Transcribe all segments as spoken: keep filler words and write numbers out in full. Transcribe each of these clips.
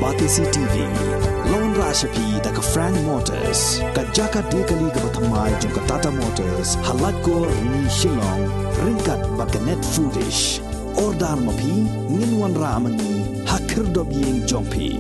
Batesi T V, la wanrah sha phi da ka Frank Motors, ka jaka die kali kaba thymmai jong ka Tata Motors, ha Laitkor, Rni, Shillong, ryngkat bad ka Net Foodish. Order ma phi, ngin wanrah ma ngi ha khyrdop ïing jong phi.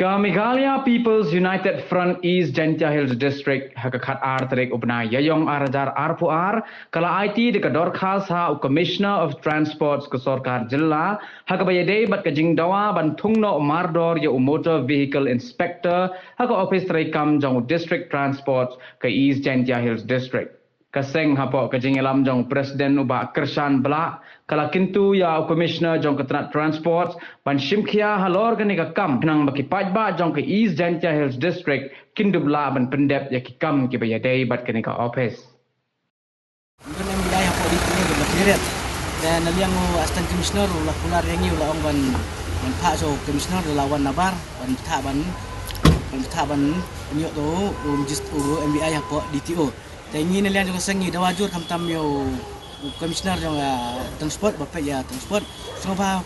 Ka Meghalaya People's United Front East Jaintia Hills District, ha ka khatar tarik u bnai Ïaiong ar hajar arphew ar, ka la aiti da ka dorkhas ha u Commissioner of Transports ka sorkar jylla, ha kaba ïadei bad ka jingdawa ban thung noh mardor ïa u Motor Vehicle Inspector ha ka ophis treikam jong u District Transport ka East Jaintia Hills District. Ka seng hapoh ka jingïalam jong u President u Bah Kyrshan Blah, ka la kyntu ïa u Commissioner jong ka tnat Transport ban shimkhia halor kane ka kam, khnang ba ki paidbah jong ka East Jaintia Hills District kin dup lah ban pyndep ïa ki kam kiba ïadei bad kane ka ophis. Ngi don M V I hapoh D T A ba la khlieh. Te na liang u Assistant Commissioner u la kular ïa ngi, u la ong ban, ban phah sha u Commissioner, u la wan nabar ban bthah ban, ban bthah ban ïoh tu u, u M V I hapoh D T O. Te ngi na liang jong ka seng ngi dawa jur khamtam ïa u, u Commissioner jong, ah, Transport, ba peit ïa Transport. Sngewbha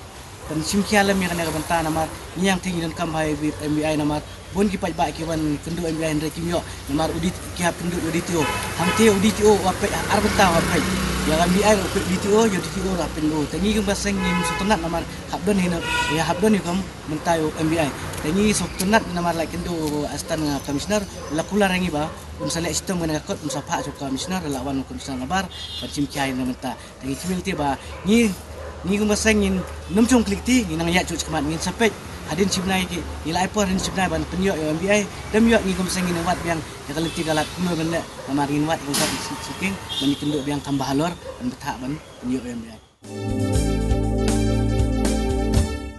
ban shimkhia lem ïa kane ka bynta namar ngi ïeng te ngi donkam bha ïa M V I namar bun ki paidbah ki wan kynduh M V I hynrei kim ïoh namar u D T O, ki hap kynduh ïa u D T O. Hangte u D T O u la peit ar bynta, u la peit ïa ka M V I, u la peit D T O, ïa u D T O u la peit. Te ngi kum ka seng ngim sngewtynnat namar hap don hi na, ïa hap don hi kum bynta ïa u M V I. Te ngi sngewtynnat namar la kynduh u Assistant Commissioner, u la kular ïa ngi ba un sa leh shitom kane ka kot, un sa phah sha u Commissioner, la wan u Commissioner nabar ban shimkhia ïa kane ka bynta. Te ngi kyrmen te ba ngi, ngi kum ka seng ngin nym shong klik te, ngi nang ïaid shuh shakhmat, ngin sa peit hadien shibnai ki, ngi la ai por hadien shibnai ban pynïoh ïa u M V I. Dem ïoh, ngi kum ka seng ngin wad biang ïa ka lynti ka lad kumno ban leh, namar ngin wad ïa ka lad shisha, ban ïakynduh biang kham bha halor ban bthah ban pynïoh ïa u M V I.